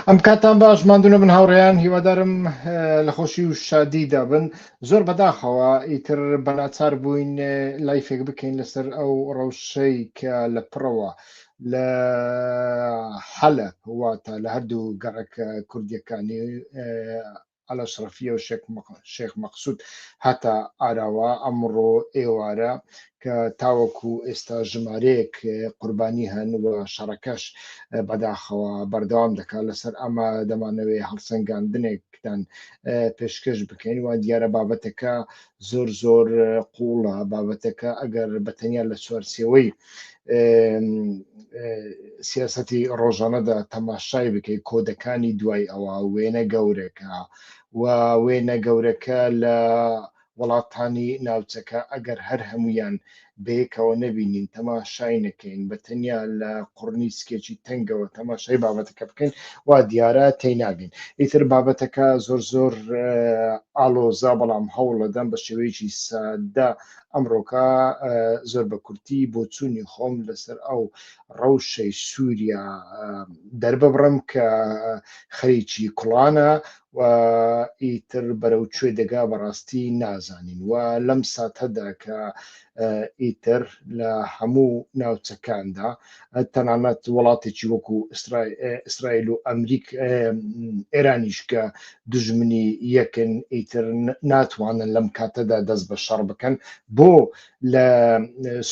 ئەم کاتان باش ماندوو نەبن هاوڕێیان هیوادارم لە خۆشی و شادیدا بن زۆر بەداخەوە ئیتر بەناچار بووین live ێک بکەین لەسەر ئەو ڕەوشەی کە لە پڕەوە لە حەلەب واتە لە هەردوو گەڕەکە کوردیەکانی ئەلەشرەفیە و شێخ مەقسود هاتە ئاراوە ئەمڕۆ ئێوارە کە تاوەکو ئێستا ژمارەیەک قوربانی هەن و شەڕەکەش بەداخەوە بەردەوام دەکات لەسەر ئەمە دەمانەوێ هەڵسەنگاندنێکتان پێشکەش بکەین و دیارە بابەتەکە زۆر زۆر قوڵە بابەتەکە ئەگەر بە تەنیا لە چوارچێوەی سیاستی ڕۆژانەدا تەماشای بکەیت کۆدەکانی دوای ئەوە وێنە گەورەکە و وێنە گەورەکە لە وڵاتانی ناوچەکە ئەگەر هەر هەمویان بەیەکەوە نەبینین تەماشای نەکەین بە تەنیا لە قوڕنی سکێکی تەنگەوە تەماشای بابەتەکە بکەین وا دیارە تێناگەین ئیتر بابەتەکە زۆر زۆر ئالۆزە بەڵام هەوڵەدەم بە شێوەیەکی سادە ئەمڕۆکە زۆر بە کورتی بۆچوونی خۆم لەسەر ئەو ڕەوشەی سووریا دەرببڕم کە خەریکی کوڵانە و ئیتر بەرەو کوێ دەگا بەڕاستی نازانین و لەم ساتەدا کە ئیتر لە هەموو ناوچەکاندا تەنانەت وڵاتێکی وەکو ئیسرائیل و ئەمریک ئێرانیش کە دژمنی یەکن ئیتر ناتوانن لەم کاتەدا دەست بە شەڕ بکەن بۆ لە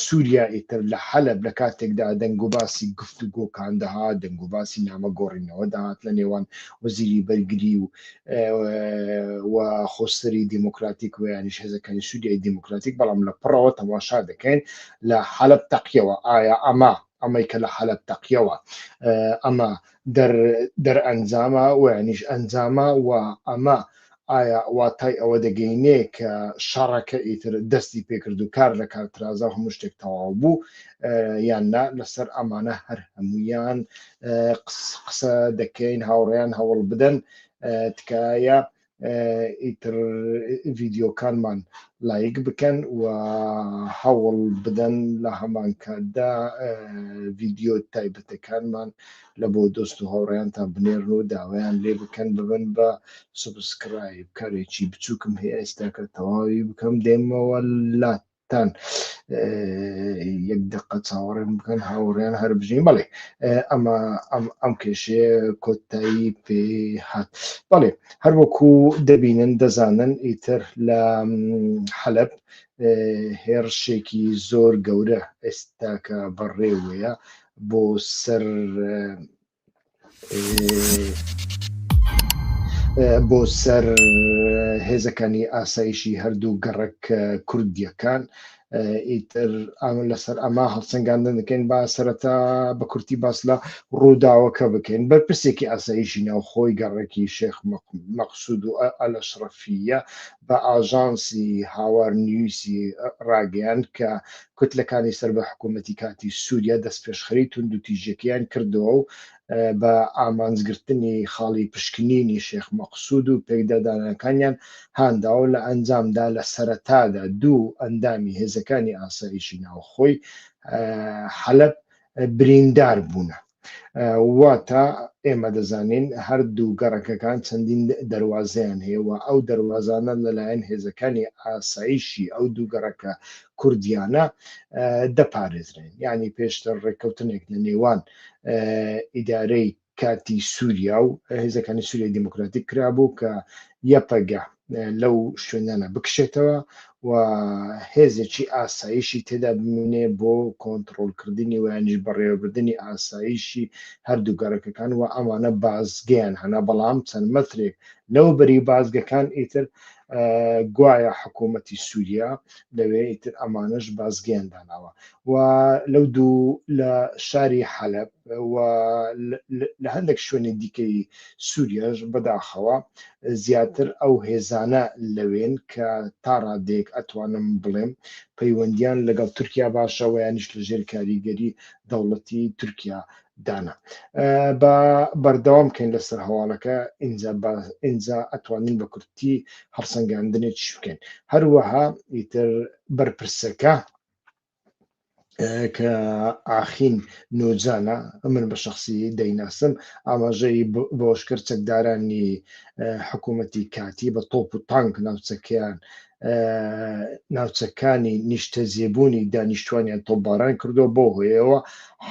سووریا ئیتر لە حەلب لە کاتێکدا دەنگ و باسی گفتوگۆکان دەهات دەنگ و باسی نامە گۆڕینەوە دەهات لە نێوان وەزیری بەرگری و و خۆسەری دیموکراتیک و یانیش هێزەکانی سووریای دیموکراتیک بەڵام لە پڕەوە تەماشا دەکەین لە حەلب تەقیەوە ئایا ئەمە ئەمەی کە لە حەلب تەقیەوە ئەمە دەرئەنجامە و یانیش ئەنجامە و ئەمە ئایا واتای ئەوە دەگەینێ کە شەڕەکە ئیتر دەستی پێکرد و کار لە کار ترازا و هەموو شتێک تەواو بوو یان نا لەسەر ئەمانە هەر هەمویان قسە دەکەین هاوڕێیان هەوڵ بدەن تکایە ئیتر ڤیدیۆکانمان لایک بکەن و هەوڵ بدەن لە هەمان کاتدا ڤیدیۆ تایبەتەکانمان لە بۆ دۆست و هاوڕێیانتان بنێرن و داوایان لێ بکەن ببن بە subscribe کارێکی بچووکم هەیە ئێستاکە تەواوی بکەم دێمەوە لات تان یەک دقە چاوەڕێم بکەن هاوڕێیان هەر بژین بەڵێ ئەمە ئەم کێشەیە کۆتایی پێ هات بەڵێ هەروەکو دەبینن دەزانن ئیتر لە حەلب هێڕشێکی زۆر گەورە ئێستاکە بەڕێوەیە بۆ سەر بۆ سەر هێزەکانی ئاسایشی هەردوو گەڕەک کوردیەکان ئیتر لەسەر ئەمە هەڵسەنگاندن دەکەین با سەرەتا بە کورتی باس لە ڕووداوەکە بکەین بەرپرسێکی ئاسایشی ناوخۆی گەڕەکی شێخ مەقسود و ئەلەشرەفیە بە ئاژانسی هاوار نیوسی ڕاگەیاند کە کوتلەکانی سەر بە حکوومەتی کاتی سووریا دەستپێشخەری توندوتیژیەکەیان کردەوە و بە ئامانجگرتنی خاڵی پشکنینی شێخ مەقسوود و پێکدادانەکانیان هانداوە لە ئەنجامدا لە سەرەتادا دوو ئەندامی هێزەکانی ئاسایشی ناوخۆی حەلەب بریندار بوونە. واتە ئێمە دەزانین هەردوو گەڕەکەکان چەندین دەروازەیان هەیە و ئەو دەروازانە لەلایەن هێزەکانی ئاسایشی ئەو دوو گەڕەکە کوردیانە دەپارێزرێن یعنی پێشتر ڕێککەوتنێک لە نێوان ئیدارەی کاتی سووریا و هێزەکانی سووریای دیموکراتیک کرابوو کە یەپەگە لەو شوێنانە بکشێتەوە و هێزێکی ئاسایشی تێدا بمێنێ بۆ کۆنتڕۆڵکردنی و یانیش بەڕێوەبردنی ئاسایشی هەردوو گەڕەکەکان و ئەمانە بازگەیان هەنا بەڵام چەند مەترێک لەو بەری بازگەکان ئیتر گوایە حکوومەتی سووریا لەوێ ئیتر ئەمانەش بازگەیان داناوە و لەو دوو لە شاری حەلەب و لە هەندێک شوێنی دیکەی سووریاش بەداخەوە زیاتر ئەو هێزانە لەوێن کە تا ڕادەیەک ئەتوانم بڵێم پەیوەندیان لەگەڵ تورکیا باشە و یانیش لە ژێر کاریگەری دەوڵەتی تورکیا دانا بە بەردەوام بکەین لەسەر هەواڵەکە ئینجا ئینجا ئەتوانین بە کورتی هەڵسەنگاندنێکیش بکەین هەروەها ئیتر بەرپرسەکە. کە ئاخین نۆجانە من بە شخصی دەیناسم، ئاماژەی بەوەشکرد چەکدارانی حکوومەتی کاتی بە تۆپ و تانک ناوچەکەیان ناوچەکانی نیشتەجێبوونی دانیشتوانیان تۆپباران کردووە، بەو هۆیەوە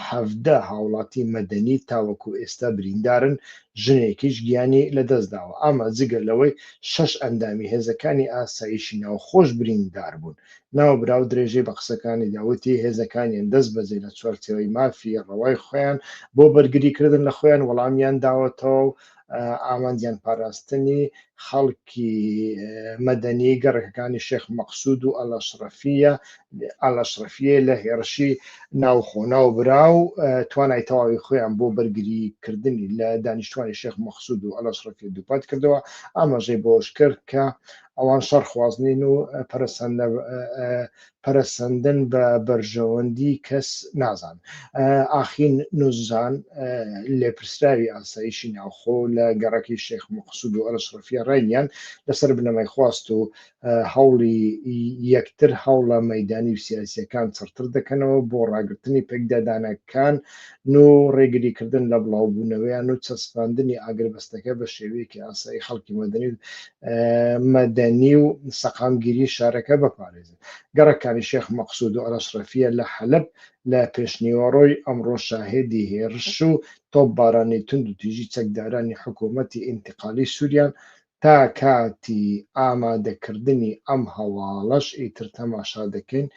17 هاوڵاتی مەدەنی تاوەکو ئێستا بریندارن، ژنێکیش گیانی لەدەستداوە، ئەمە جگە لەوەی شەش ئەندامی هێزەکانی ئاسایشی ناوخۆش بریندار بوون. ناوبراو درێژەی بە قسەکانی دا وتی، هێزەکانیان دەستبەجێ لە چوارچێوەی مافی ڕەوای خۆیان بۆ بەرگریکردن لە خۆیان وەڵامیان داوەتەوە و ئامانجیان پاراستنی خەڵکی مەدەنی گەڕەکەکانی شێخ مەقسود و ئەلئەشرەفیە ئەلئەشرەفیە لە هێڕشی ناوخۆ. ناوبراو توانای تەواوی خۆیان بۆ بەرگریکردنی لە دانیشتوانی شێخ مەقسود و ئەلئەشرەفیە دووپات کردەوە، ئاماژەی بەوەش کرد کە ئەوان شەڕخواز نین و پەرەسەندن بە بەرژەوەندی کەس نازان. ئاخین نوزان لێپرسراوی ئاسایشی ناوخۆ لە گەڕەکی شێخ مەقسود و ئەلەشرەفیە ڕێنیان لەسەر بنەمای خواست و هەوڵی یەکتر هەوڵە مەیدانی و سیاسیەکان چڕتر دەکەنەوە بۆ ڕاگرتنی پێکدادانەکان و ڕێگریکردن لە بڵاوبوونەوەیان و چەسپاندنی ئاگربەستەکە بە شێوەیەکی ئاسایی خەڵکی مەدەنی و مەدەنی و سەقامگیری شارەکە بپارێزن. گەڕەکانی شێخ مەقسود و ئەلەشرەفیە لە حەلەب لە پێشنیوەڕۆی ئەمڕۆ شاهێدی هێرش و تۆپبارانی توندوتیژی چەکدارانی حکوومەتی ئینتقالی سووریان تا کاتی ئامادەکردنی ئەم هەواڵەش ئیتر تەماشا دەکەین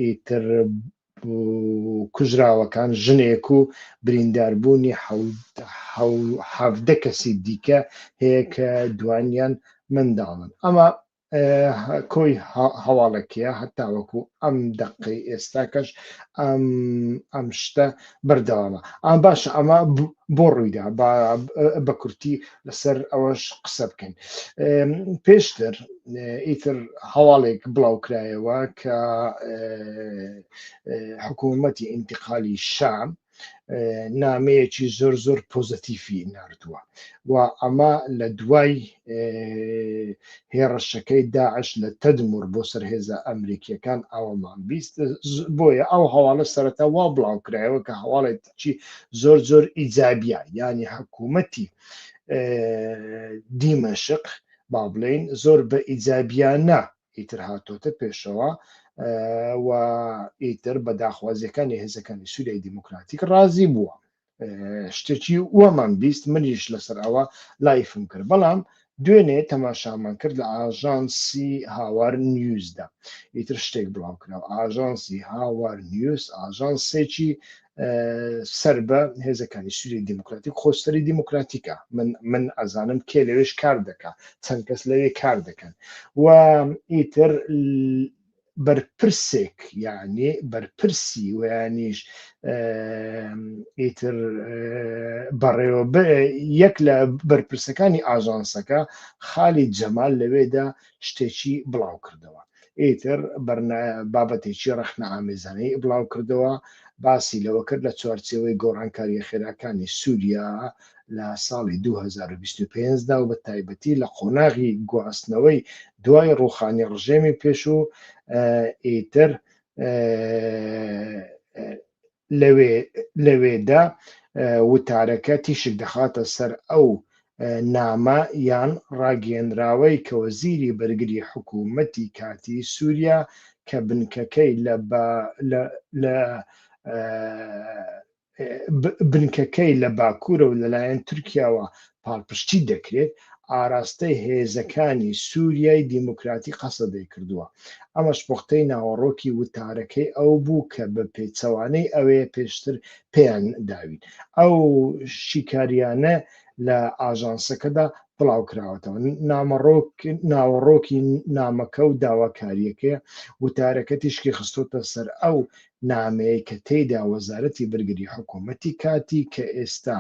ئیتر کوژراوەکان ژنێک و برینداربوونی 17 کەسی دیکە هەیە کە دوانیان منداڵن. ئەمە کۆی هەواڵەکەیە هەتاوەکو ئەم دەقەی ئێستاکەش ئەم ئەم شتە بەردەوامە. ئەم باشە ئەمە بۆ ڕوویدا بە کورتی لەسەر ئەوەش قسە بکەین. پێشتر ئیتر هەواڵێک بڵاو کرایەوە کە حکوومەتی ئینتقالی شام نامەیەکی زۆر زۆر پۆزەتیفی نردووە و ئەمە لە دوای هێڕشەکەی داعش لە تەدمور بۆ سەر هێزە ئەمریکیەکان ئەوەمان 20 بۆیە ئەو هەواڵە سەرەتا وا بڵاو کرایەوە کە هەواڵێکی زۆر زۆر ئیجابیە، یعنی حکوومەتی دیمەشق با بڵێین زۆر بە ئیجابیانە ئیتر هاتۆتە پێشەوە و ئیتر بە داخوازیەکانی هێزەکانی سووریای دیموکراتیک ڕازی بووە. شتێکی وەمان 20 منیش لەسەر ئەوە live م کرد، بەڵام دوێنێ تەماشامان کرد لە ئاژانسی هاوار نیوزدا ئیتر شتێک بڵاو کراوە. ئاژانسی هاوار نیوز ئاژانسێکی سەر بە هێزەکانی سووریای دیموکراتیک، خۆسەری دیموکراتیکە، من ئەزانم کێ لەوێش کار دەکا، چەند کەس لەوێ کار دەکەن و ئیتر بەرپرسێک یعنی بەرپرسی ویانیش ئیتر بەڕێوە یەک لە بەرپرسەکانی ئاژانسەکە خالی جەمال لەوێدا شتێکی بڵاو کردەوە. ئیتر بابەتێکی ڕەخنە ئامێزانەی بڵاو کردەوە، باسی لەوە کرد لە چوارچێوەی گۆڕانکاریە خێراکانی سووریا لە ساڵی 2025 دا و بە تایبەتی لە قۆناغی گواستنەوەی دوای ڕووخانی ڕژێمی پێشوو ئیتر لەوێ لەوێدا وتارەکە تیشک دەخاتە سەر ئەو نامە یان ڕاگەیەنراوەی کە وەزیری بەرگری حکوومەتی کاتیی سووریا کە بنکەکەی لە لە بنکەکەی لە باکوورە و لەلایەن تورکیاوە پاڵپشتی دەکرێت، ئاراستەی هێزەکانی سووریای دیموکراتی قەسەدەی کردووە. ئەمەش پوختەی ناوەڕۆکی وتارەکەی ئەو بوو کە بە پێچەوانەی ئەوەیە پێشتر پێیان داوین. ئەو شیکارییانە لە ئاژانسەکەدا بڵاوکراوەتەوە. ناوەڕۆکی نامەکە و داواکارییەکەی وتارەکە تیشکی خستۆتە سەر ئەو نامەیەی کە تێیدا وەزارەتی بەرگری حکوومەتی کاتی کە ئێستا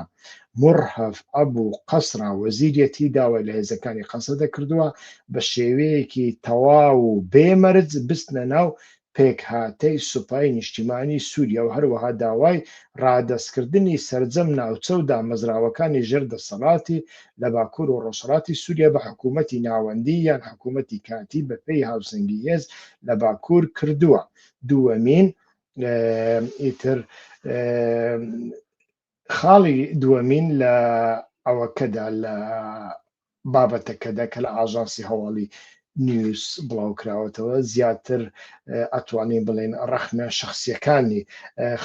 مورهەف ئەبو قەسرا وەزیریەتی داوای لە هێزەکانی قەسەدە کردووە بە شێوەیەکی تەواو و بێ مەرج بچنە ناو پێکهاتەی سوپای نیشتیمانی سووریا و هەروەها داوای ڕادەستکردنی سەرجەم ناوچە و دامەزراوەکانی ژێر دەسەڵاتی لە باکوور و ڕۆژهەڵاتی سووریا بە حکوومەتی ناوەندی یان حکوومەتی کاتی بەپێی هاوسەنگی هێز لە باکوور کردووە. دووەمین. ئیتر خاڵی دووەمین لە ئەوەکەدا لە بابەتەکەدا کە لە ئاژانسی هەواڵی نیوز بڵاوکراوەتەوە زیاتر ئەتوانین بڵێن ڕەخنە شخصیەکانی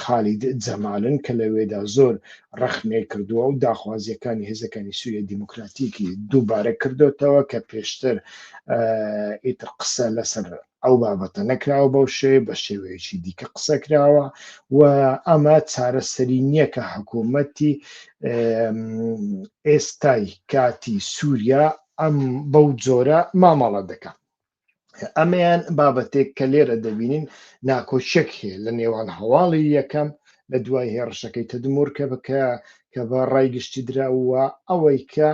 خالید جەمالن کە لەوێدا زۆر ڕەخنەی کردووە و داخوازیەکانی هێزەکانی سووریە دیموکراتیکی دووبارە کردوتەوە کە پێشتر ئیتر قسە لەسەر ئەو بابەتە نەکراوە بەو شێوەیە بە شێوەیەکی دیکە قسە کراوە و ئەمە چارەسەری نییە کە حکوومەتی ئێستای کاتی سووریا ئەم بەو جۆرە مامەڵە دەکات. ئەمەیان بابەتێک کە لێرە دەبینین ناکۆکیەک هەیە لە نێوان هەواڵی یەکەم لە دوای هێڕشەکەی تەدمور کە بکە کە بە ڕای گشتی دراوە ئەوەی کە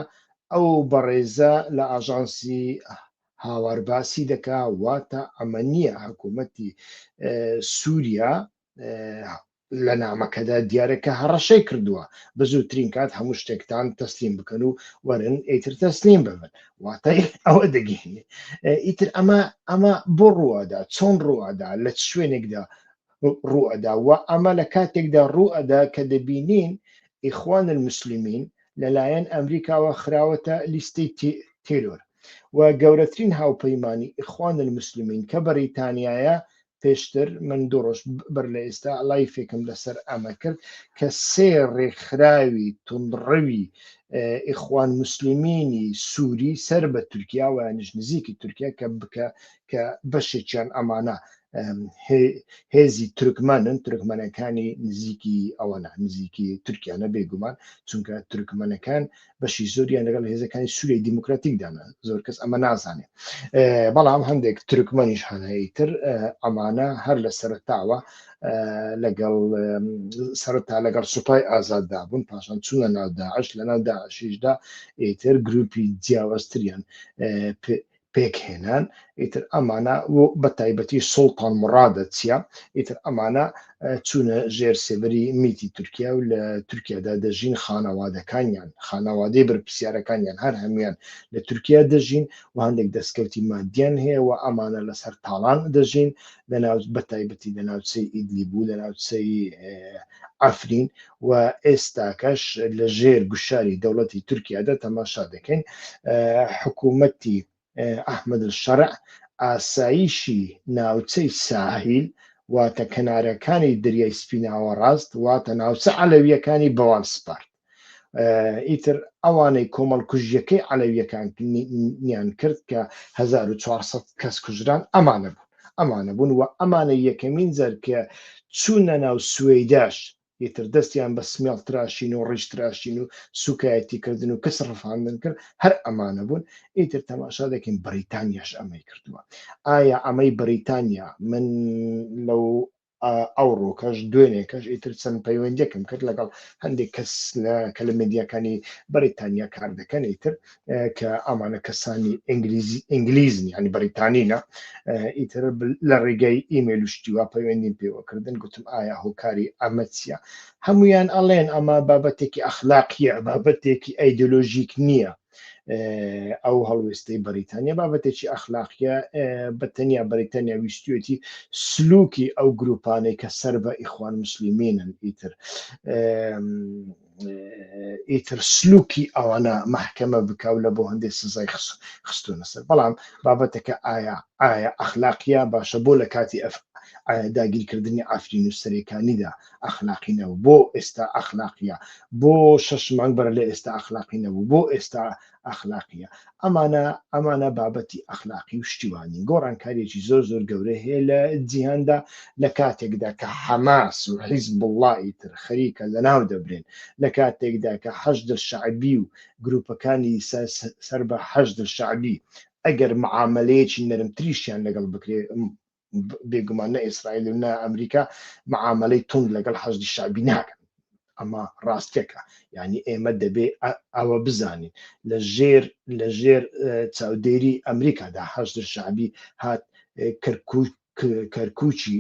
ئەو بەڕێزە لە ئاژانسی هاوار باسی دەکا واتە ئەمە نییە حکوومەتی سووریا لە نامەکەدا دیارە کە هەڕەشەی کردووە بە زووترین کات هەموو شتێکتان تەسلیم بکەن و وەرن ئیتر تەسلیم ببن واتای ئەوە دەگەێنێ ئیتر ئەمە ئەمە بۆ ڕووادا چۆن ڕووادا لە چ شوێنێکدا ڕوئەدا و ئەمە لە کاتێکدا ڕوئەدا کە دەبینین ئیخوان المسلمین لەلایەن ئەمریکاوە خراوەتە لیستی تێرۆر و گەورەترین هاوپەیمانی ئیخوان المسلمین کە بەریتانیایە پێشتر من دوو ڕۆژ بەر لە ئێستا لایفێکم لەسەر ئەمە کرد کە سێ ڕێکخراوی توندڕەوی ئیخوان مسلمینی سووری سەر بە تورکیا و یانیش نزیکی تورکیا کە بکە کە بەشێکیان ئەمانە هێزی تورکمانن تورکمانەکانی نزیکی ئەوەنا نزیکی تورکیانە بێگومان چونکە تورکمانەکان بەشی زۆریان لەگەڵ هێزەکانی سووریای دیموکراتیک دانا زۆر کەس ئەمە نازانێ بەڵام هەندێک تورکمانیش هەنەی تر ئەمانە هەر لە سەرتاوە لەگەڵ سەرتا لەگەڵ سوپای ئازاددا بوون پاشان چوونە ناو داعش لە ناو داعشیشدا ئیتر گروپی جیاوازتریان پێکهێنان ئیتر ئەمانە و بە تایبەتی سوڵتان مڕادە چیا ئیتر ئەمانە چوونە ژێر سێبەری میتی تورکیا و لە تورکیادا دەژین خانەوادەکانیان خانەوادەی بەرپرسیارەکانیان هەر هەمویان لە تورکیا دەژین و هەندێک دەستکەوتی مادیان هەیە و ئەمانە لەسەر تاڵان دەژین لە ناو بە تایبەتی لە ناوچەی ئیدلیب و لە ناوچەی عەفرین و ئێستاکەش لە ژێر گوشاری دەوڵەتی تورکیادا تەماشا دەکەین حکوومەتی ئەحمەد الشەرع ئاسایشی ناوچەی ساحیل واتە کەنارەکانی دەریای سپی ناوەڕاست واتە ناوچە عەلەویەکانی بەوان سپارد ئیتر ئەوانەی کۆمەڵکوژیەکەی عەلەویەکانیان کرد کە 1400 کەس کوژران ئەمانە بوون ئەمانە بوون و ئەمانە یەکەمین جار کە چوونە ناو سوەیداش ئیتر دەستیان بە سمێڵ تراشین و ڕیش تراشین و سوکایەتی کردن و کەس ڕفاندن کرد هەر ئەمانە بوون ئیتر تەماشا دەکەین بەریتانیاش ئەمەی کردووە ئایا ئەمەی بەریتانیا من لەو ئەوڕۆکەش دوێنێکەش ئیتر چەند پەیوەندیەکم کرد لەگەڵ هەندێک کەس لە کە لە مێدیاکانی بەریتانیا کار دەکەن ئیتر کە ئەمانە کەسانی ئینگلیزی ئینگلیزن ینی بەریتانینە ئیتر لە ڕێگەی ئیمێل و شتیوا پەیوەندیم پێوەکردن گوتم ئایا هۆکاری ئەمە چییە هەمویان ئەڵێن ئەمە بابەتێکی ئەخلاقیە بابەتێکی ئەیدۆلۆژیک نییە ئەو هەڵوێستەی بەریتانیا بابەتێکی ئەخلاقیە بە تەنیا بەریتانیا ویستویەتی سلوکی ئەو گروپانەی کە سەر بە ئیخوان مسللیمینن ئیتر ئیتر سلوکی ئەوانە محکەمە بکە و لە بۆ هەندێک سزای خستونە سەر بەڵام بابەتەکە ئایا ئایا ئەخلاقیە باشە بۆ لە کاتی ئەف داگیرکردنی عەفرین و سەرێکانیدا ئەخلاقی نەبوو بۆ ئێستا ئەخلاقیە بۆ شەش مانگ بەر لە ئێستا ئەخلاقی نەبوو بۆ ئێستا ئەخلاقیە ئەمانە ئەمانە بابەتی ئەخلاقی و شتیوانی گۆڕانکاریەکی زۆر زۆر گەورە هەیە لە جیهاندا لە کاتێکدا کە حەماس و حیزبوڵڵا ئیتر خەریکە لەناو دەبرێن لە کاتێکدا کە حەشد شەعبی و گروپەکانی سەر بە حەشد شەعبی ئەگەر معاملەیەکی نەرمتریشیان لەگەڵ بکرێ بێگومان نە ئیسرائیل و نە ئەمریکا معاملەی توند لەگەڵ حەشدی شەعبی ناکەن ئەمە ڕاستێکە یعنی ئێمە دەبێ ئەوە بزانین لە ژێر لە ژێر چاودێری ئەمریکادا حەشد شەعبی هات کەرکوک کەرکوکی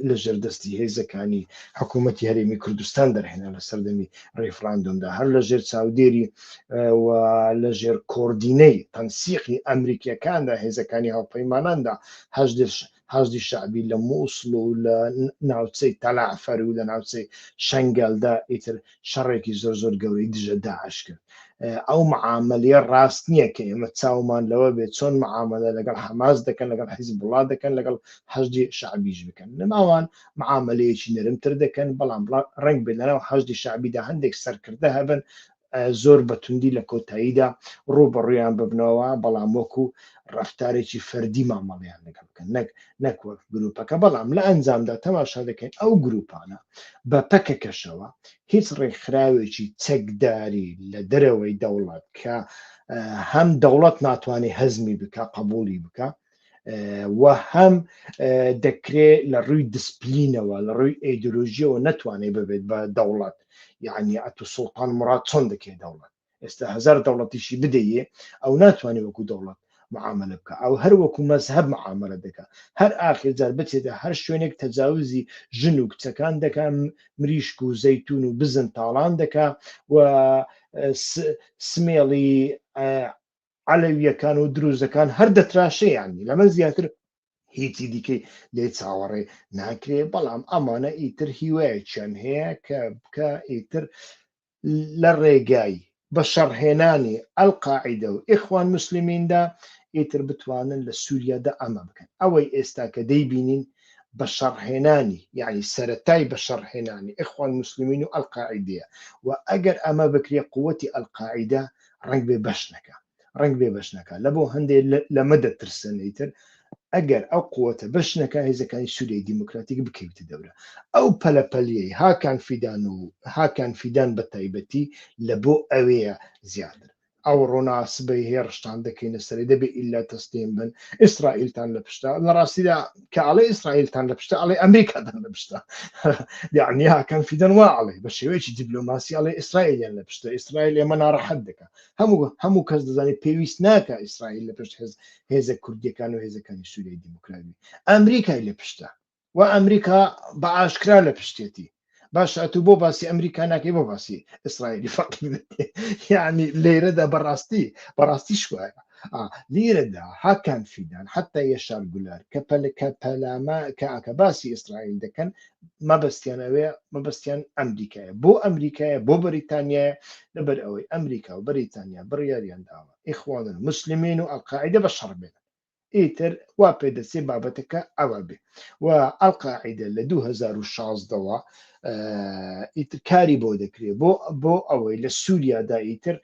لە ژێر دەستی هێزەکانی حکوومەتی هەرێمی کوردستان دەرهێنا لە سەردەمی ڕیفراندۆمدا هەر لە ژێر چاودێری و لە ژێر کۆردینەی تەنسیقی ئەمریکیەکاندا هێزەکانی هاوپەیماناندا حەشدی شەعبی لە مووسڵ و لە ناوچەی تەلەعفەر و لە ناوچەی شەنگالدا ئیتر شەڕێکی زۆر زۆر گەورەی دژە داعش کرد. ئەو معامەلەیە ڕاست نییە کە ئێمە چاومان لەوە بێت چۆن معامەلە لەگەڵ حەماس دەکەن، لەگەڵ حیزبوڵا دەکەن، لەگەڵ حەشدی شەعبیش بکەن. ئەوان معامەلەیەکی نەرمتر دەکەن، بەڵام ڕەنگ بێت لەناو حەشدی شەعبیدا هەندێک سەرکردە هەبن زۆر بە توندی لە کۆتاییدا ڕووبەڕوویان ببنەوە، بەڵام وەکو ڕەفتارێکی فەردی مامەڵەیان لەگەڵ بکەن نەک نەک وەک گروپەکە. بەڵام لە ئەنجامدا تەماشا دەکەین ئەو گروپانە بە پەکەکەشەوە هیچ ڕێکخراوێکی چەکداری لە دەرەوەی دەوڵەت کە هەم دەوڵەت ناتوانێت هەزمی بکە قبولی بکە و هەم دەکرێ لە ڕووی دیسپلینەوە لە ڕووی ئەیدۆلۆژیەوە نەتوانێت ببێت بە دەوڵەت، یعنی ئەتو سوڵتان مراد چۆن دەکرێت دەوڵەت؟ ئێستا هەزار دەوڵەتیشی بدەیێ ئەو ناتوانێت وەکو دەوڵەت معاملە بکە، ئەو هەر وەکو مەزهەب معاملە دەکا. هەر ئاخر جار بچێتە هەر شوێنێک تەجاوزی ژن و کچەکان دەکا، مریشک و زەیتون و بزن تاڵان دەکا و سمێڵی عەلەویەکان و دروزەکان هەر دەتراشێ، یانی لەمە زیاتر هیچی دیکەی لێ چاوەڕێ ناکرێ. بەڵام ئەمانە ئیتر هیوایەکیان هەیە کە بکە ئیتر لە ڕێگای بە شەڕهێنانی ئەلقاعیدە و ئیخوان موسلمیندا ئیتر بتوانن لە سووریادا ئەمە بکەن. ئەوەی ئێستا کە دەیبینین بە شەڕهێنانی، یعنی سەرەتای بە شەڕهێنانی ئیخوان موسلمین و ئەلقاعیدەیە و ئەگەر ئەمە بکرێ قوتی ئەلقاعیدە ڕەنگ بێ بەش نەکا، ڕەنگ بێ بەش نەکا. لە بۆ هەندێ لەمە دەترسن ئیتر ئەگەر ئەو قوتە بەش نەکا هێزەکانی سووریای دیموکراتیک بکەویتە دەورە. ئەو پەلەپەلیەی هاکان فیدان و هاکان فیدان بە تایبەتی لە بۆ ئەوەیە زیاتر. ئەوڕۆ نا سبەی هێڕشتان دەکەینە سەرێ، دەبێ ئیلا تەسلیم بن، ئیسرائیلتان لە پشتە. لە ڕاستیدا کە ئەڵێ ئیسرائیلتان لە پشتە ئەڵێ ئەمریکاتان لە پشتە. یعنی هاکان فیدان وا ئەڵێ بە شێوەیەکی دیپلۆماسی ئەڵێ ئیسرائیلیان لە پشتە، ئیسرائیل ئێمە ناڕەحەت دەکا. هەموو کەس دەزانێت پێویست ناکا ئیسرائیل لە پشت هێزە کوردیەکان و هێزەکانی سووریای دیموکراتی، ئەمریکای لە پشتە و ئەمریکا بە ئاشکرا لە پشتێتی. باشە ئەتوو بۆ باسی ئەمریکا ناکەی، بۆ باسی ئیسرائیلی فەقیر دەکەی؟ یعنی لێرەدا بەڕاستی شوایە لێرەدا هاکان فیدان حتا یەشار گولار کە پەل کە پەلامە کە ئاکە باسی ئیسرائیل دەکەن مەبەستیان ئەوێ مەبەستیان ئەمریکایە، بۆ ئەمریکایە بۆ بەریتانیایە، لەبەر ئەوەی ئەمریکا و بەریتانیا بڕیاریان داوە ئیخوان المسلمین و ئەلقاعیدە بە شەڕ بێنن. ئیتر وا پێدەچێ بابەتەکە ئەوە بێ و ئەلقاعیدە لە 2016ەوە ئیتر کاری بۆ دەکرێ بۆ ئەوەی لە سووریادا ئیتر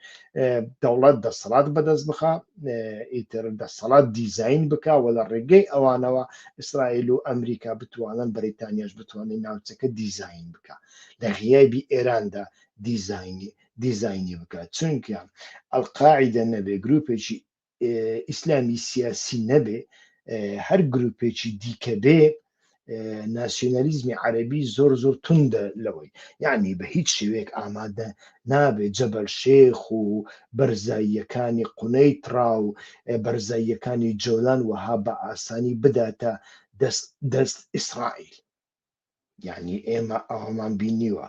دەوڵەت دەسەڵات بەدەست بخا، ئیتر دەسەڵات دیزین بکا و لە ڕێگەی ئەوانەوە ئیسرائیل و ئەمریکا بتوانن بەریتانیاش بتوانێت ناوچەکە دیزین بکا لە غیابی ئێراندا دیزینی بکات، چونکە ئەلقاعیدە نەبێ گروپێکی ئیسلامی سیاسی نەبێ هەر گروپێکی دیکە بێ ناسیۆنالیزمی عەربی زۆر زۆر توندە لەوەی، یعنی بە هیچ شێوەیەک ئامادە نابێ جەبەل شێخ و بەرزاییەکانی قونەیترا و بەرزاییەکانی جۆلان وەها بە ئاسانی بداتە دەست ئیسرائیل. یعنی ئێمە ئەوەمان بینیوە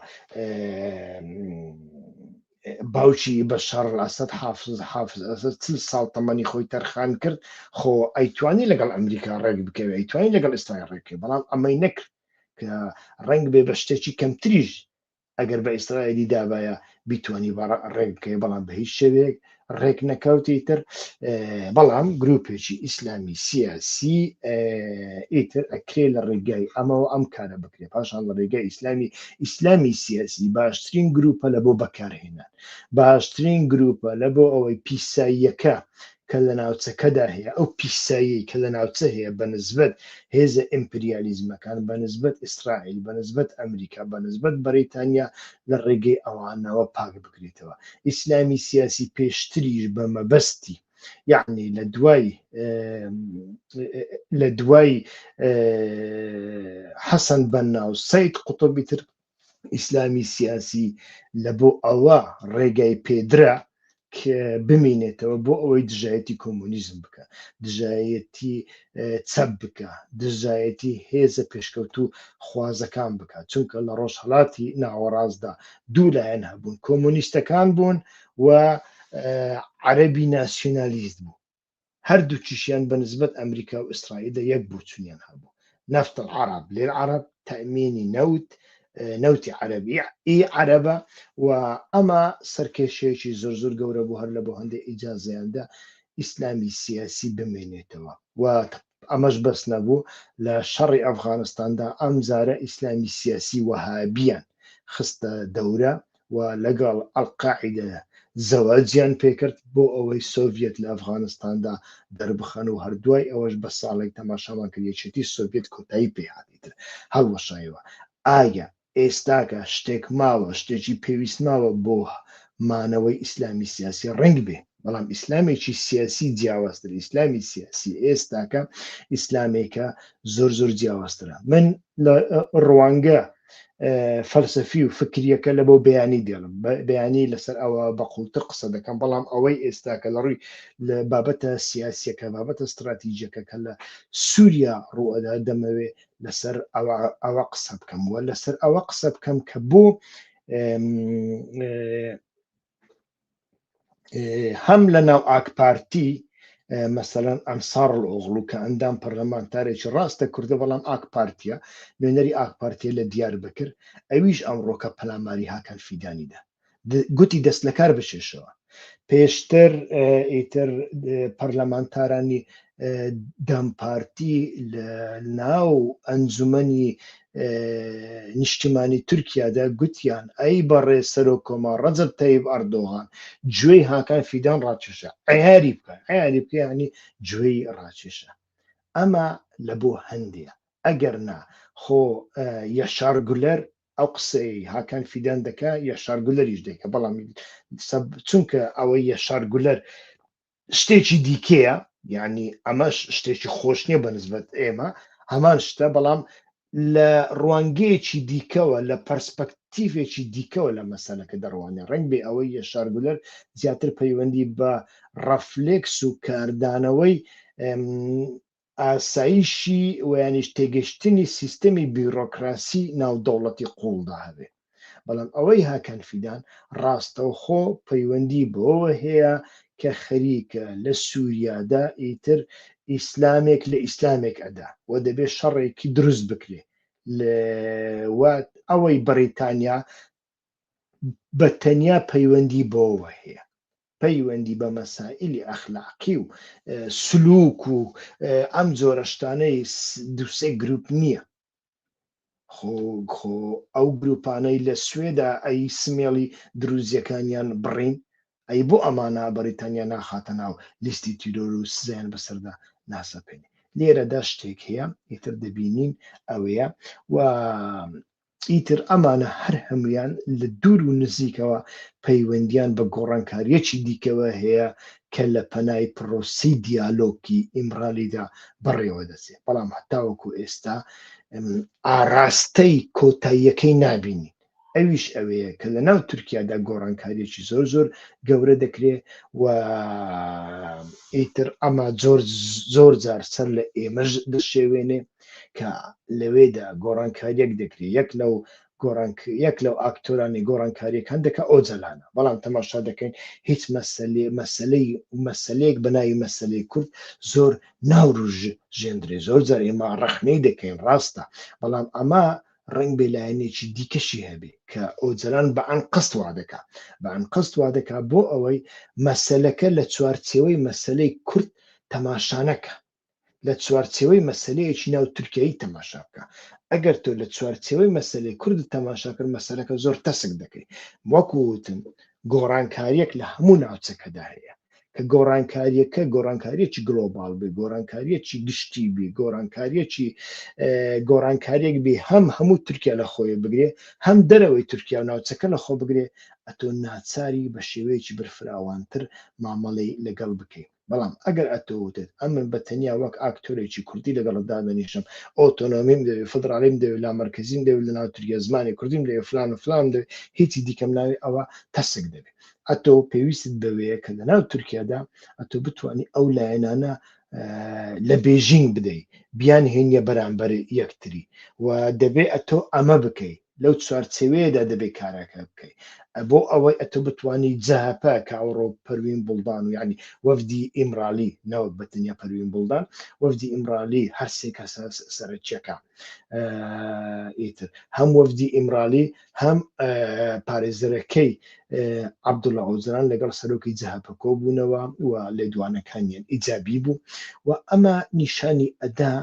باوکی بەشار ئەسەد حافز ئەسەد 40 ساڵ تەمەنی خۆی تەرخان کرد، خۆ ئەیتوانی لەگەڵ ئەمریکا ڕێک بکەوێ، ئەیتوانی لەگەڵ ئیسرائیل ڕێک بکەوێ، بەڵام ئەمەی نەکرد کە ڕەنگ بێ بە شتێکی کەمتریش ئەگەر بە ئیسرائیلی دابایە بیتوانی بە ڕێک بکەوێ، بەڵام بە هیچ شێوەیەک ڕێک نەکەوتی تر. بەڵام گروپێکی ئیسلامی سیاسی ئیتر ئەکرێ لە ڕێگای ئەمەوە ئەم کارە بکرێ. پاشان لە ڕێگای ئیسلامی سیاسی باشترین گروپە لە بۆ بەکارهێنان، باشترین گروپە لە بۆ ئەوەی پیساییەکە کە لە ناوچەکەدا هەیە، ئەو پیساییەی کە لە ناوچە هەیە بە نسبەت هێزە ئیمپریالیزمەکان، بە نسبەت ئیسرائیل، بە نسبەت ئەمریکا، بە نسبەت بەریتانیا لە ڕێگەی ئەوانەوە پاک بکرێتەوە. ئیسلامی سیاسی پێشتریش بە مەبەستی، یەعنی لە دوای لە دوای حەسەن بەننا و سەید قوتبی تر ئیسلامی سیاسی لە بۆ ئەوە ڕێگای پێدرا کە بمینێتەوە بۆ ئەوەی دژایەتی کۆمۆنیزم بکە، دژایەتی چەپ بکە، دژایەتی هێزە پێشکەوتوو خوازەکان بکە، چونکە لە ڕۆژهەڵاتی ناوەڕاستدا دوو لایەن هەبوون، کۆمۆنیستەکان بوون و عەرەبی ناسیۆنالیست بوو. هەردووکیشیان بە نسبەت ئەمریکا و ئیسرائیلدا یەک بۆچوونیان هەبوو. نفط العرب للعرب تەئمینی نەوت نەوتی عەرەبی ئی عەرەبە و ئەمە سەرکێشیەکی زۆر زۆر گەورە بوو هەر لە بۆ هەندێک ئیجازەیاندا ئیسلامی سیاسی بمێنێتەوە و ئەمەش بەس نەبوو لە شەڕی ئەفغانستاندا ئەم جارە ئیسلامی سیاسی وەهابیان خستە دەورە و لەگەڵ ئەلقاعیدە زەواجیان پێکرد بۆ ئەوەی سۆڤیەت لە ئەفغانستاندا دەربخەن و هەر دوای ئەوەش بە ساڵێک تەماشامان کرد یەکێتی سۆڤیەت کۆتایی پێهات ئیتر هەڵوەشایەوە. ئایا ئێستاکە شتێک ماوە، شتێکی پێویست ماوە بۆ مانەوەی ئیسلامی سیاسی؟ ڕەنگ بێ، بەڵام ئیسلامێکی سیاسی جیاوازتر، ئیسلامی سیاسی ئێستاکە ئیسلامێکە زۆر زۆر جیاوازترە. من لە ڕوانگە فەلسەفی و فکریەکە لە بۆ بەیانی دێڵم، بەیانی لەسەر ئەوە بە قوڵتر قسە دەکەم، بەڵام ئەوەی ئێستاکە لە ڕووی لە بابەتە سیاسیەکە، بابەتە ستراتیجیەکە کە لە سووریا ڕوئەدا دەمەوێ لەسەر ئەوە قسە بکەم و لەسەر ئەوە قسە بکەم کە بۆ هەم لە ناو ئاکپارتی مەسەلەن ئەنسار ئۆغڵو کە ئەندام پەرلەمانتارێکی ڕاستە کوردە بەڵام ئاک پارتیە نوێنەری ئاک پارتیە لە دیار بکر ئەویش ئەمڕۆکە پەلاماری هاکان فیدانیدا گوتی دەست لەکار بچێشەوە پێشتر ئیتر پەرلەمانتارانی دەم پارتی لە ناو ئەنجومەنی نیشتیمانی تورکیادا گوتیان ئەی بەڕێز سەرۆک کۆمار ڕەجەب تەیب ئەردۆغان گوێی هاکان فیدان ڕاکێشە عیاری بکە عیاری بکە یعنی گوێی ڕاکێشە ئەمە لە بۆ هەندێ ئەگەر نا خۆ یەشار گولەر ئەو قسەی هاکان فیدان دەکا یەشار گولەریش دەکە بەڵام چونکە ئەوەی یەشار گولەر شتێکی دیکەیە یعنی ئەمەش شتێکی خۆش نییە بە نسبەت ئێمە هەمان شتە بەڵام لە ڕوانگەیەکی دیکەوە لە پەرسپەکتیڤێکی دیکەوە لە مەسەلەکە دەڕوانێ ڕەنگ بێ ئەوەی یەشار گولەر زیاتر پەیوەندی بە ڕەفلێکس و کاردانەوەی ئاسایشی و یانیش تێگەشتنی سیستەمی بیرۆکراسی ناودەوڵەتی قوڵدا هەبێ بەڵام ئەوەی هاکان فیدان ڕاستەوخۆ پەیوەندی بەوەوە هەیە کە خەریکە لە سوریادا ئیتر ئیسلامێک لە ئیسلامێک ئەدا و دەبێ شەڕێکی دروست بکرێ و ئەوەی بەریتانیا بە تەنیا پەیوەندی بەوەوە هەیە پەیوەندی بە مەسائلی ئەخلاقی و سلوک و ئەم جۆرە شتانەی دوسێ گروپ نییە خۆ خۆ ئەو گروپانەی لە سوێدا ئەی سمێڵی دروزیەکانیان بڕین ئەی بۆ ئەمانە بەریتانیا ناخاتە ناو لیستی تیرۆر و سزایان بەسەردا ناسەپێنێ لێرەدا شتێک هەیە ئیتر دەبینین ئەوەیە و ئیتر ئەمانە هەر هەموویان لە دوور و نزیکەوە پەیوەندیان بە گۆڕانکارییەکی دیکەوە هەیە کە لە پەنای پڕۆسەی دیالۆگی ئیمرالیدا بەڕێوە دەچێت، بەڵام هەتاوەکو ئێستا ئاراستەی کۆتاییەکەی نابینین، ئەویش ئەوەیە کە لە ناو تورکیادا گۆڕانکارییەکی زۆر زۆر گەورە دەکرێت و ئیتر ئەمە زۆر زۆر جار سەر لە ئێمەش دەشێوێنێ. کە لەوێدا گۆڕانکاریەک دەکرێت یەک لەو گۆڕان یەک لەو ئاکتۆرانی گۆڕانکاریەکان دەکە ئۆجەلانە بەڵام تەماشا دەکەین هیچ مەسەلێ مەسلەی مەسلەیەک بە ناوی مەسلەی کورد زۆر ناوروژ ژێندرێ زۆر جار ئێمە ڕەخنەی دەکەین ڕاستە بەڵام ئەمە ڕەنگ بێ لایەنێکی دیکەشی هەبێ کە ئۆجەلان بە ئەنقەست وا دەکا بە ئەنقەست وا دەکا بۆ ئەوەی مەسەلەکە لە چوارچێوەی مەسلەی کورد تەماشانەکە لە چوارچێوەی مەسەلەیەکی ناو تورکیایی تەماشا بکە ئەگەر تۆ لە چوارچێوەی مەسەلەی کورد تەماشا کرد مەسەلەکە زۆر تەسک دەکەی وەکو وتم گۆڕانکاریەک لە هەموو ناوچەکەدا هەیە کە گۆڕانکاریەکە گۆڕانکاریەکی گلۆبال بێ گۆڕانکاریەکی گشتی بێ گۆڕانکاریەکی گۆڕانکاریەک بێ هەم هەموو تورکیا لە خۆی بگرێ هەم دەرەوەی تورکیا و ناوچەکە لە خۆ بگرێ ئەتۆ ناچاری بە شێوەیەکی برفراوانتر مامەڵەی لەگەڵ بکەیت بەڵام ئەگەر ئەتۆ وتت ئەمن بە تەنیا وەک ئاکتۆرێکی کوردی لەگەڵت دادەنیشم، ئۆتۆنۆمیم دەوێ، فدراڵیم دەوێ، لامەرکەزیم دەوێ لە ناو تورکیا، زمانی کوردیم دەوێ، فلان و فلانم دەوێ، هیچی دیکەم ناوێ، ئەوە تەسک دەبێ. ئەتۆ پێویستت بەوەیە کە لە ناو تورکیادا ئەتۆ بتوانی ئەو لایەنانە لە بێژینگ بدەی، بیانهێنیە بەرامبەر یەکتری و دەبێ ئەتۆ ئەمە بکەی. لەو چوارچێوەیەدا دەبێ کارەکە بکەی بۆ ئەوەی ئەتۆ بتوانی جەهەپە کە ئەوڕۆ پەروین بوڵدان و یعنی وەفدی ئیمرالی نەوەک بە تەنیا پەروین بوڵدان وەفدی ئیمرالی هەر سێ کەسە سەرەکیەکە ئیتر هەم وەفدی ئیمرالی هەم پارێزەرەکەی عەبدوڵا ئۆجەلان لەگەڵ سەرۆکی جەهەپە کۆبوونەوە و لێدوانەکانیان ئیجابی بوو و ئەمە نیشانی ئەدا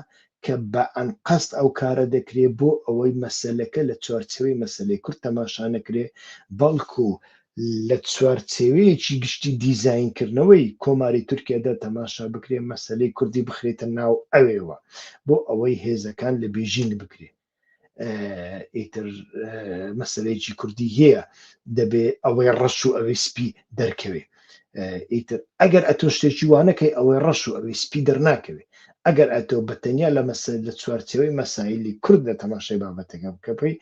کە بە ئەنقەست ئەو کارە دەکرێ بۆ ئەوەی مەسەلەکە لە چوارچێوەی مەسەلەی کورد تەماشا نەکرێ بەڵکو لە چوارچێوەیەکی گشتی دیزاینکردنەوەی کۆماری تورکیادا تەماشا بکرێ مەسەلەی کوردی بخرێتە ناو ئەوێوە بۆ ئەوەی هێزەکان لە بێژینگ بکرێ. ئیتر مەسلەیەکی کوردی هەیە دەبێ ئەوەی ڕەش و ئەوەی سپی دەرکەوێ ئیتر ئەگەر ئەتۆ شتێکی وانەکەی ئەوەی ڕەش و ئەوەی سپی دەرناکەوێ ئەگەر ئەتۆ بە تەنیا لە مەسەل لە چوارچێوەی مەسایلی کورد لە تەماشای بابەتەکە بکە پێی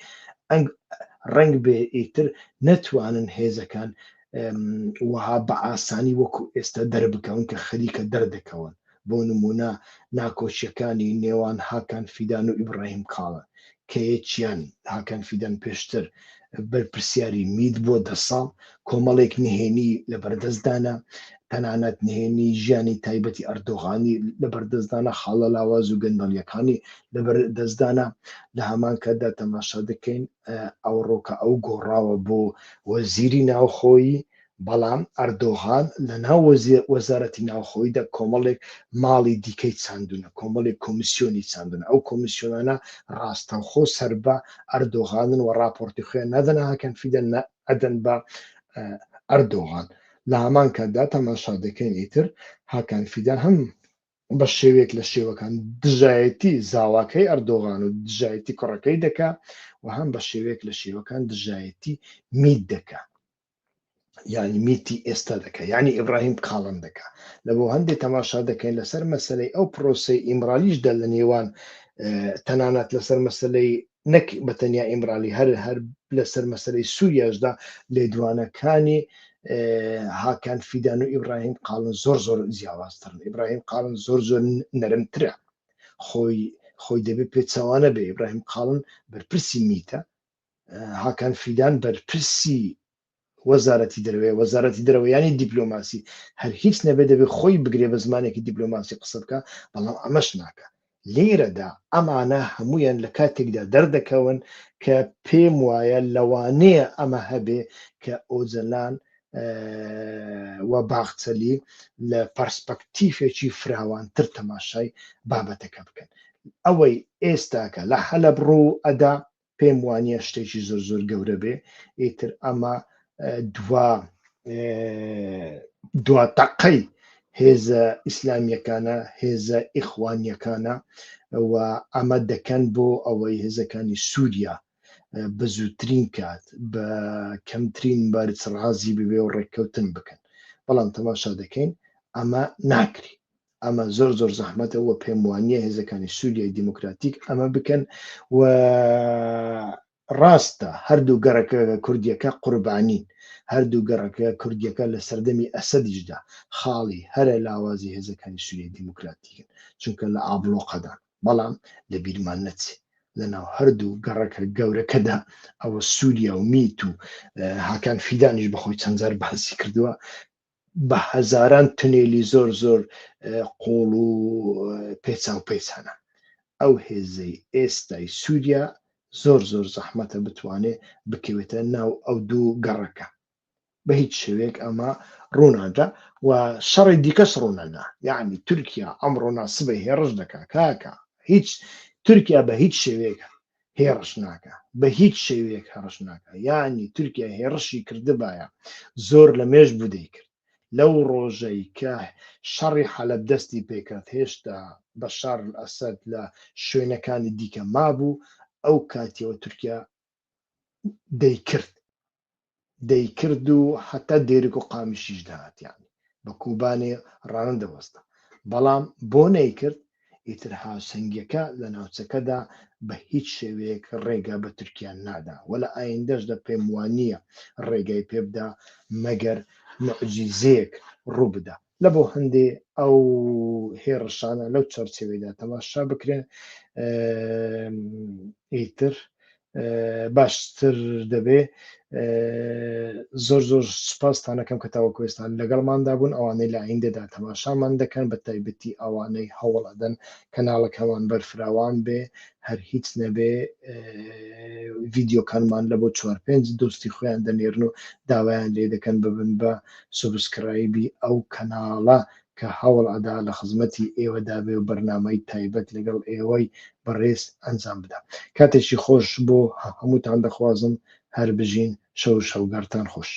ڕەنگ بێ ئیتر نەتوانن هێزەکان وەها بە ئاسانی وەکو ئێستا دەربکەون کە خەریکە دەردەکەون بۆ نموونە ناکۆکییەکانی نێوان هاکان فیدان و ئیبراهیم کاڵن کە یەکیان، هاکان فیدان، پێشتر بەرپرسیاری میت بووە دە ساڵ، کۆمەڵێک نهێنی لەبەردەستدانە، تەنانەت نهێنی ژیانی تایبەتی ئەردۆغانی لەبەردەستدانە، خاڵە لاواز و گەندەڵییەکانی لەبەردەستدانە، لە هەمان کاتدا تەماشا دەکەین ئەوڕۆکە ئەو گۆڕاوە بۆ وەزیری ناوخۆیی، بەڵام ئەردۆغان لە ناو وەزارەتی ناوخۆییدا کۆمەڵێک ماڵی دیکەی چاندونە، کۆمەڵێک کۆمیسیۆنی چاندونە، ئەو کۆمیسیۆنانە ڕاستەوخۆ سەر بە ئەردۆغانن و ڕاپۆرتی خۆیان نادەنە هاکان فیدان نە ئەدەن بە ئەردۆغان. لە هەمان کاتدا تەماشا دەکەین ئیتر هاکان فیدان هەم بە شێوەیەک لە شێوەکان دژایەتی زاواکەی ئەردۆغان و دژایەتی کوڕەکەی دەکا و هەم بە شێوەیەک لە شێوەکان دژایەتی میت دەکا. یعنی میتی ئێستا دەکە یعنی ئیبراهیم کاڵن دەکە لە بۆ هەندێک تەماشا دەکەین لەسەر مەسلەی ئەو پرۆسی ئیمرالیشدا لە نێوان تەنانەت لەسەر مەسلەی نەک بە تەنیا ئیمرالی هەر هەر لەسەر مەسلەی سووریاشدا لێدوانەکانی هاکان فیدان و ئیبراهیم قاڵن زۆر زۆر جیاوازترن ئیبراهیم قاڵن زۆر زۆر نەرمترە خۆی خۆی دەبێت پێچەوانە بێ ئیبراهیم قاڵن بەرپرسی میتە هاکان فیدان بەرپرسی وەزارەتی دەرەوەیە، وەزارەتی دەرەوە یانی دیپلۆماسی، هەر هیچ نەبێ دەبێ خۆی بگرێ بە زمانێکی دیپلۆماسی قسە بکا، بەڵام ئەمەش ناکا. لێرەدا ئەمانە هەموویان لە کاتێکدا دەردەکەون کە پێم وایە لەوانەیە ئەمە هەبێ کە ئۆجەلان و باخچەلی لە پەرسپەکتیفێکی فراوانتر تەماشای بابەتەکە بکەن. ئەوەی ئێستاکە لە حەلەب ڕوو ئەدا پێم وانیە شتێکی زۆر زۆر گەورە بێ ئیتر ئەمە دوا دوا تەقەی هێزە ئیسلامیەکانە هێزە ئیخوانیەکانە و ئەمە دەکەن بۆ ئەوەی هێزەکانی سووریا بە زووترین کات بە کەمترین بەرج ڕازی ببێ و ڕێککەوتن بکەن بەڵام تەماشا دەکەین ئەمە ناکری ئەمە زۆر زۆر زەحمەتە و پێم وانییە هێزەکانی سووریای دیموکراتیک ئەمە بکەن و ڕاستە هەردوو گەڕەکە کوردیەکە قوربانین هەردوو گەڕەکە کوردیەکە لە سەردەمی ئەسەدیشدا خاڵی هەرە لاوازی هێزەکانی سووریای دیموکراتیکن چونکە لە ئابڵۆقەدان بەڵام لە بیرمان نەچێ لەناو هەردوو گەڕەکە گەورەکەدا ئەوە سووریا و میت و هاکان فیدانیش بەخۆی چەند جار باسی کردووە بە هەزاران تونێلی زۆر زۆر قوڵ و پێچاو پێچانە ئەو هێزەی ئێستای سووریا زۆر زۆر زەحمەتە بتوانێ بکەوێتە ناو ئەو دوو گەڕەکە بە هیچ شێوەیەک ئەمە ڕوونادا و شەڕی دیکەش ڕوونەدا یعنی تورکیا ئەمڕۆ ناسبە هێڕش دەکا کاکە هیچ تورکیا بە هیچ شێوەیەک هێڕش ناکا بە هیچ شێوەیەک هەڕش ناکا یانی تورکیا هێڕشی کردبایە زۆر لە مێژ بوو دەیکرد لەو ڕۆژەی کە شەڕی حەلەب دەستی پێکرد هێشتا بەشار ئەسەد لە شوێنەکانی دیکە مابوو ئەو کاتیەوە تورکیا دەیکرد دەیکرد و حتا دێرک و قامیشیش دەهات یانی بە کوبانێ ڕانەدەوەستا بەڵام بۆ نەیکرد ئیتر هاوسەنگیەکە لە ناوچەکەدا بە هیچ شێوەیەک ڕێگا بە تورکیا نادا و لە ئایندەشدا پێم وانیە ڕێگای پێبدا مەگەر موعجیزەیەک ڕووبدا لە بۆ هەندێ ئەو هێڕشانە لەو چوارچێوەیەدا تەماشا بکرێن ئیتر. باشتر دەبێ. زۆر زۆر سوپاستانەکەم کە تاوەکو ئێستا لەگەڵماندا بوون، ئەوانەی لە ئایندەدا تەماشامان دەکەن، بە تایبەتی ئەوانەی هەوڵ ئەدەن کەناڵەکەمان بەرفراوان بێ، هەر هیچ نەبێ ڤیدیۆکانمان لە بۆ چوار پێنج دۆستی خۆیان دەنێرن و داوایان لێ دەکەن ببن بە subscribe ی ئەو کەناڵە کە هەوڵ ئەدا لە خزمەتی ئێوەدا بێ و بەرنامەی تایبەت لەگەڵ ئێوەی بەڕێز ئەنجام بدا. کاتێکی خۆش بۆ هەمووتان دەخوازم، هەر بژین، شەو و شەوگەڕتان خۆش.